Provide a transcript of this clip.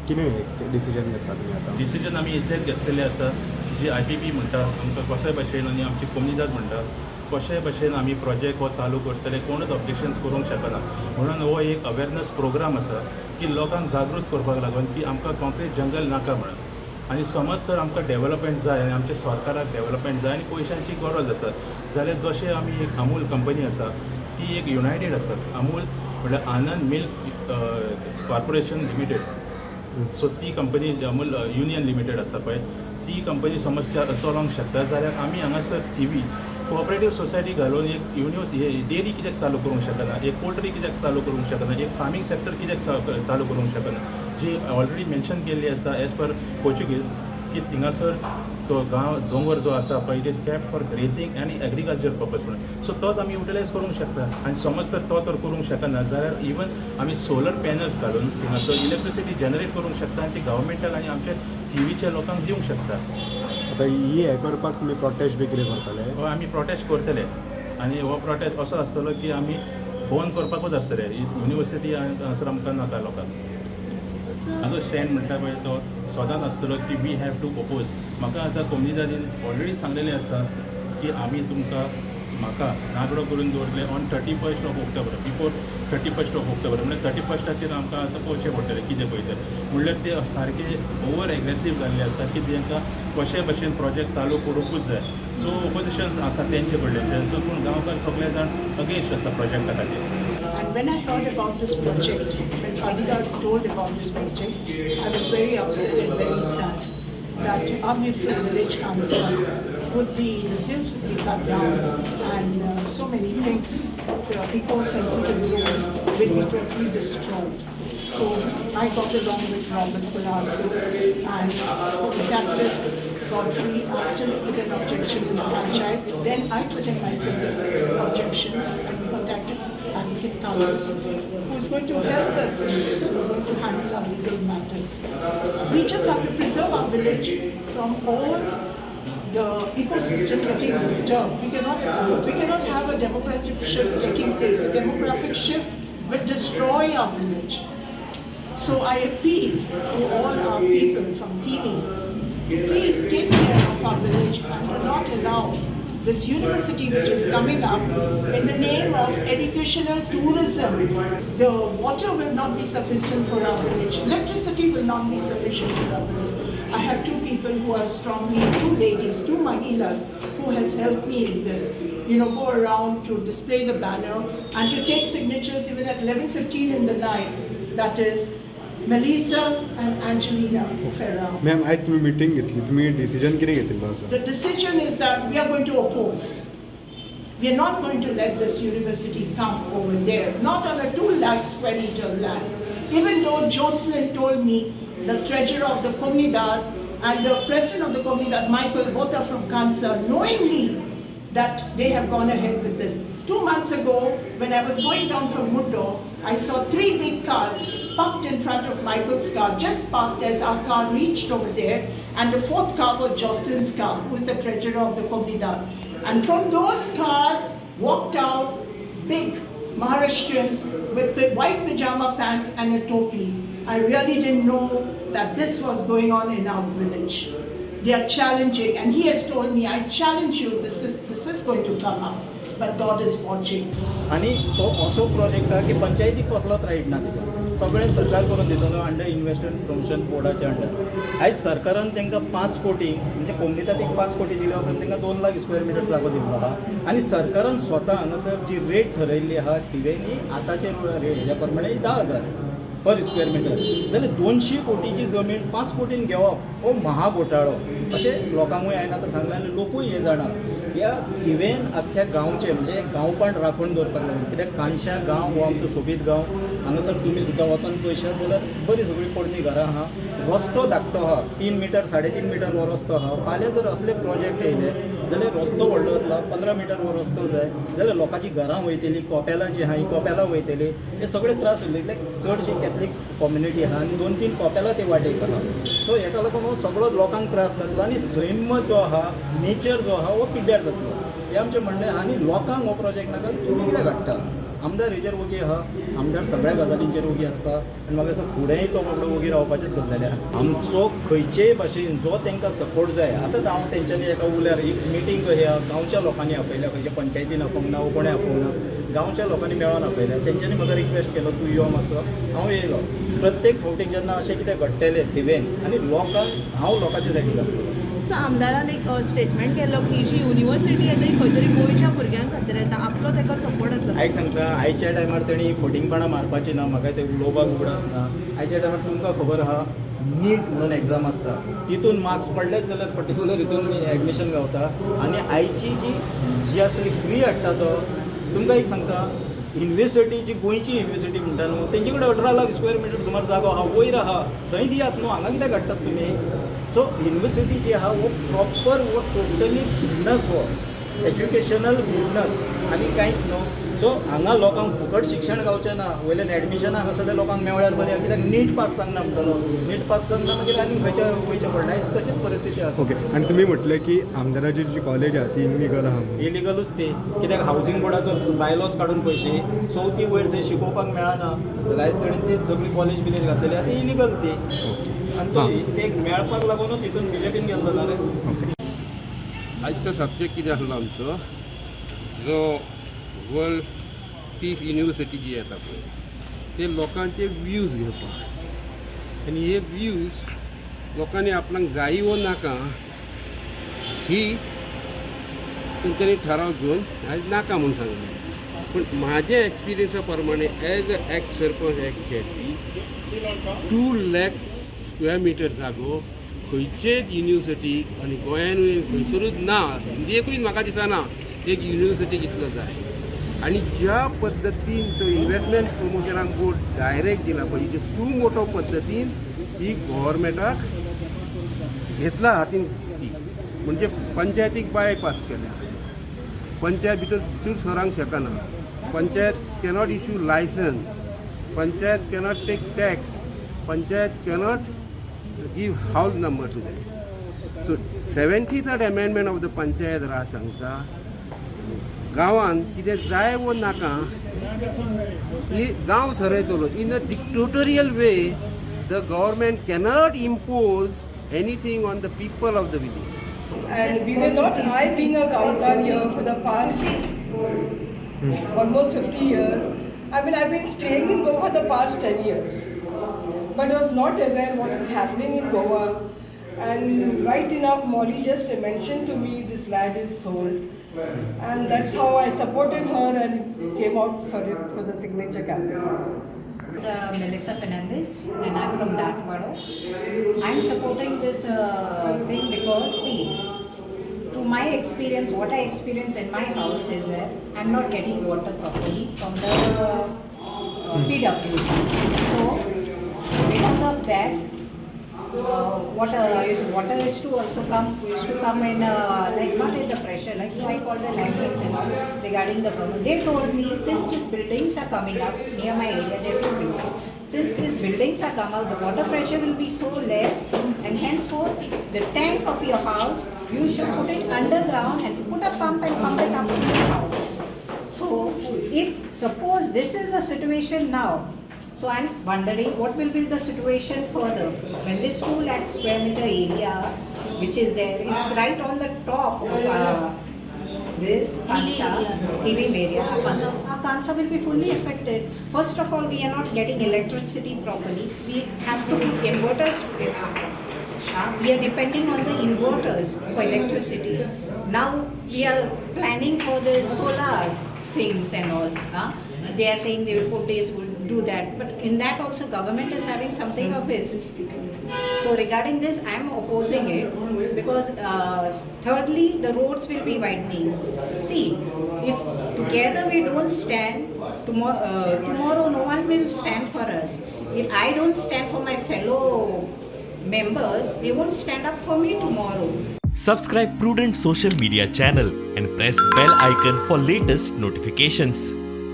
कितें डिसिजन घेतला तुमी आतां? डिसिजन आमी इतलेंच घेतलेलें आसा, जी आयपीपी म्हणटा आमकां कशेय भशेन आनी आमची कोमुनिदाद म्हणटा, कशेय भशेन आमी प्रोजेक्ट हो चालू करतले, कोणूच ऑब्जेक्शन्स करूंक शकना. म्हणून हो एक अवेरनस प्रोग्राम आसा की लोकांक जागृत करपाक लागून की आमकां कॉन्क्रीट जंगल नाका म्हणून. आनी समज तर आमकां डेवलपमेंट जाय आनी आमच्या सरकाराक डेवलपमेंट जाय आनी पयशांची गरज आसा जाल्यार, जशें आमी एक अमूल कंपनी आसा, ती एक युनायटेड आसा. अमूल म्हणल्यार आनंद मिल्क कॉर्पोरेशन लिमिटेड. सो ती कंपनी, अमूल युनियन लिमिटेड आसा पळय, ती कंपनी समज चलोवंक शकता जाल्यार आमी हांगासर थिवी कोऑपरेटीव सोसायटी घालून एक युनिवर्स डेअरी कित्याक चालू करूंक शकना? एक पोल्ट्री कित्याक चालू करूंक शकना? एक फार्मींग सेक्टर कित्याक चालू करूंक शकना, जी ऑलरेडी मेन्शन केल्ली आसा एज पर पोर्चुगीज की थिंगासर तो गांव दोंगर जो आसा पळय, it is kept for grazing आनी एग्रीकल्चर पर्पज म्हणून. सो तोच आमी युटिलायज करूंक शकता. आनी समज तर तो तर करूंक शकना जाल्यार इवन आमी सोलर पॅनल्स घालून थिंगासर इलेक्ट्रिसिटी जनरेट करूंक शकता आनी ती गव्हर्मेंटाक आनी आमच्या थिवीच्या लोकांक दिवंक शकता. आतां ही हें करपाक तुमी प्रोटेस्ट बी कितें करतले? हो, आमी प्रोटेस्ट करतले आनी हो प्रोटेस्ट असो आसतलो की आमी बंद करपाकूच आसतले युनिवर्सिटी. हांगासर आमकां नाका लोकांक. म्हाजो स्टँड म्हणटा पळय, तो सदांच आसतलो की we have to oppose. म्हाका आतां कोमुनिदादीन ऑलरेडी सांगलेलें आसा की आमी तुमकां म्हाका नागडो करून दवरले on 31st of October, before 31st of October. म्हणल्यार 31स्टाचेर आमकां आतां पळोवचें पडटलें कितें पळय तें. म्हणल्यार ते सारके ओवर एग्रेसीव जाल्ले आसा की तांकां कशे भशेन प्रोजेक्ट चालू करूंकूच जाय. सो ओपोजिशन आसा तेंचे कडल्यान. सो पूण गांवकार सगळे जाण अगेन्स्ट आसा प्रोजेक्टा खातीर. And when I heard about this project, when Adhikar told about this project, I was very upset and very sad that our beautiful village Kansa would be, the hills would be cut down and so many things, the eco-sensitive zone will be totally destroyed. So I got along with Robert Colasso and contacted Godfrey, asked him to put an objection in the panchayat. Then I put in my simple objection and we contacted Advocate Carlos, who is going to help us in this, who is going to handle our legal matters. We just have to preserve our village from all the ecosystem getting disturbed. We cannot have a demographic shift taking place. A demographic shift will destroy our village. So I appeal to all our people from Thivim to please take care of our village and do not allow this university which is coming up in the name of educational tourism. The water will not be sufficient for our village. Electricity will not be sufficient for our village. I have two people who are strongly, two ladies, two mahilas who has helped me in this. Go around to display the banner and to take signatures even at 11:15 in the night. That is Melissa and Angelina Ferrao. Ma'am, आयज तुमी meeting घेतली, तुमी decision कितें घेतिल्लो आसा? The decision is that we are going to oppose. We are not going to let this university come over there, not on a 2 lakh square meter land. Even though Jocelyn told me, the treasurer of the Comunidad and the president of the Comunidad, Michael, both are from Kansa, knowingly that they have gone ahead with this. 2 months ago, when I was going down from Murdo, I saw three big cars parked in front of Michael's car, just parked as our car reached over there. And the fourth car was Jocelyn's car, who is the treasurer of the Comunidad. And from those cars walked out big Maharashtrians with the white pajama pants and a topi. I really didn't know that this was going on in our village. They are challenging, and he has told me, "I challenge you, this is going to come up." But God is watching. आनी तो असो project आहा की पंचायतीक कसलोच right ना तितून. सगळें सरकार करून दितलो अंडर इन्व्हेस्टमेंट प्रमोशन बोर्डाच्या अंडर. आयज सरकारान तांकां 5 कोटी, म्हणजे कोमुनिदादीक 5 कोटी दिल्या उपरांत तांकां 2 लाख स्क्वेअर मिटर जागो दिल्लो आहा. आनी सरकारान स्वता हांगासर जी रेट ठरयल्ली आहा थिवेनी, आतांचे हेज्या प्रमाणे 10,000 पर स्क्वेअर मिटर. जाल्यार 200 कोटीची जमीन 5 कोटीन घेवप हो महाघोटाळो अशें लोकांकूय हांवें आतां सांगलें आनी लोकूय हें जाणा. ह्या थिवेन अख्ख्या गांवचें म्हणजे गांवपण राखून दवरपाक लागून, कित्याक कानशा गांव हो आमचो सोबीत गांव. हांगासर तुमी सुद्दां वचोन पळयशात जाल्यार बरीं सगळीं पोरणी घरां आहा. रस्तो धाकटो आहा, 3 मिटर, 3.5 मिटर हो रस्तो आहा. फाल्यां जर असले प्रोजेक्ट येयले जाल्यार रस्तो व्हडलो जातलो, 15 मिटर हो रस्तो जाय जाल्यार लोकांची घरां वयतली, कोपेलां जीं आहा हीं कोपेलां वयतली. हे सगळे त्रास जातले कित्याक चडशी कॅथलीक कम्युनिटी आहा आनी दोन तीन कोपेलां ते वाटेक आहा. सो हेका लागून हो सगळो लोकांक त्रास जातलो आनी सैम जो आहा, नेचर जो आहा, हो पिड्ड्यार जातलो, हें आमचें म्हणणें आहा. आनी लोकांक हो प्रोजेक्ट नाका. तुमी कित्याक हाडटा? आमदार हेजेर वगी आहा. आमदार सगळ्या गजालींचेर वगी आसता आनी म्हाका दिसता फुडेंय तो बाबडो वगी रावपाचेच धरलेलें आहा. आमचो खंयचेय भाशेन जो तांकां सपोर्ट जाय. आतां हांव तेंच्यांनी एका उल्यार एक मिटींग कशी आहा, गांवच्या लोकांनी आपयल्या, खंयच्या पंचायतीन आफोवंक ना वो कोणें आफोवंक ना, गांवच्या लोकांनी मेळोन आपयल्या. तेंच्यांनी म्हाका रिक्वेस्ट केलो, तूं यो मातसो. हांव येयलो. प्रत्येक फावटीक जेन्ना अशें कितें घडटलें थिवेन आनी लोकांक, हांव लोकांच्या सायडीक आसतलो. सो आमदारान एक स्टेटमेंट केल्लो की जी युनिवर्सिटी येता ही खंय तरी गोंयच्या भुरग्यां खातीर येता, आपलो ताका सपोर्ट आसा. आयक सांगता, आयच्या टायमार तेणी फटींगपणां मारपाची ना. म्हाका ते उलोवपाक उगडास ना. आयच्या टायमार तुमकां खबर आहा, नीट म्हणून एग्जाम आसता, तितून मार्क्स पडलेच जाल्यार पर्टिक्युलर हितून एडमिशन गावता. आनी आयची जी जी आसली फ्री हाडटा तो. तुमकां एक सांगता, युनिवर्सिटी जी गोंयची युनिवर्सिटी म्हणटा न्हू, तेंचे कडेन 18 लाख स्क्वेअर मिटर सुमार जागो आहा, वयर आहा, थंय दियात न्हू, हांगा कित्याक हाडटात तुमी? सो युनिवर्सिटी जी आहा हो प्रॉपर हो टोटली बिजनस, हो एज्युकेशनल बिजनस आनी कांयच न्हू. सो हांगा लोकांक फुकट शिक्षण गावचें ना. वयल्यान एडमिशनां हांगासरल्या लोकांक मेळ्ळ्यार बरें, कित्याक नीट पास जावंक ना म्हणटलो, नीट पास जावंक ना मागीर आनी खंयच्या वयचें पडटा. आयज तशीच परिस्थिती आसा. ओके, आनी तुमी म्हटलें की आमदाराची जी कॉलेज आहा ती इलिगल आहा म्हणून. इलिगलूच ती, कित्याक हावजींग बोर्डाचो बायलॉज काडून पयशे चवथी वयर थंय शिकोवपाक मेळना जाल्यार आयज ताणें ती सगळी कॉलेज बिलेज घातलेली आहा ती इलिगल ती. आनी तो ते मेळपाक लागूनच तितून बीजेपीन गेल्लो ना रे. ओके. आजचो सब्जेक्ट कितें आसलो आमचो, जो वर्ल्ड पीस युनिवर्सिटी जी येता पळय, ते लोकांचे व्यूज घेवपाक. आनी हे व्यूज लोकांनी आपणाक जायी वो नाका ही तेंच्यांनी ठराव घेवन आयज नाका म्हूण सांगलें. पूण म्हाज्या एक्सपिरियन्सा प्रमाणे as a ex sarpanch, ex ZP, 2 lakhs square meter जागो खंयचेच युनिवर्सिटीक आनी गोंयानूय खंयसरूच ना, इंडियेकूय म्हाका दिसना एक युनिवर्सिटीक इतलो जाय. आनी ज्या पद्दतीन तो इन्वेस्टमेंट प्रमोशनाक बोर्ड डायरेक्ट दिला पळय, ते सुमोटो पद्दतीन ही गोवोरमेंटाक घेतला हातीन ती, म्हणजे पंचायतीक बायपास केल्या. पंचायत भितर भितर सरांक शकना. Panchayat cannot issue licence, panchayat cannot take tax, panchayat cannot give house number to that. So 73rd amendment of the Panchayat Raj सांगता, गांवान कितें जाय वो नाका ही गांव थरयतलो. In a dictatorial way the government cannot impose anything on the people of the village. And we were not, I being a Gaonkar here for the past almost 50 years, I mean, I've been staying in Goa for the past 10 years, but was not aware what is happening in Goa. And right enough, Molly just mentioned to me this land is sold. And that's how I supported her and came out for it, for the signature campaign. It's Melissa Fernandez and I'm from Datwado. I'm supporting this thing because, see, to my experience, what I experience in my house is that I'm not getting water properly from the PWD. So, because of that, water is to also come is to come in like not in the pressure, like, so I called the landlords and all regarding the problem. They told me since these buildings are coming up near my area, there are two buildings, since these buildings are come out, the water pressure will be so less and henceforth the tank of your house, you should put it underground and put a pump and pump it up to your house. So if suppose this is the situation now, so I'm wondering what will be the situation further when this 2 lakh square meter area which is there, it's right on the top of this Kansa, Thivim area, our Kansa will be fully affected. First of all, we are not getting electricity properly. We have to put inverters in our house. We are depending on the inverters for electricity. Now we are planning for the solar things and all. They are saying they will put this, will do that. But in that also government is having something of its. So regarding this, I am opposing it because thirdly, the roads will be widening. See, if together we don't stand, tomorrow no one will stand for us. If I don't stand for my fellow members, they won't stand up for me tomorrow. Subscribe Prudent Social Media channel and press bell icon for latest notifications.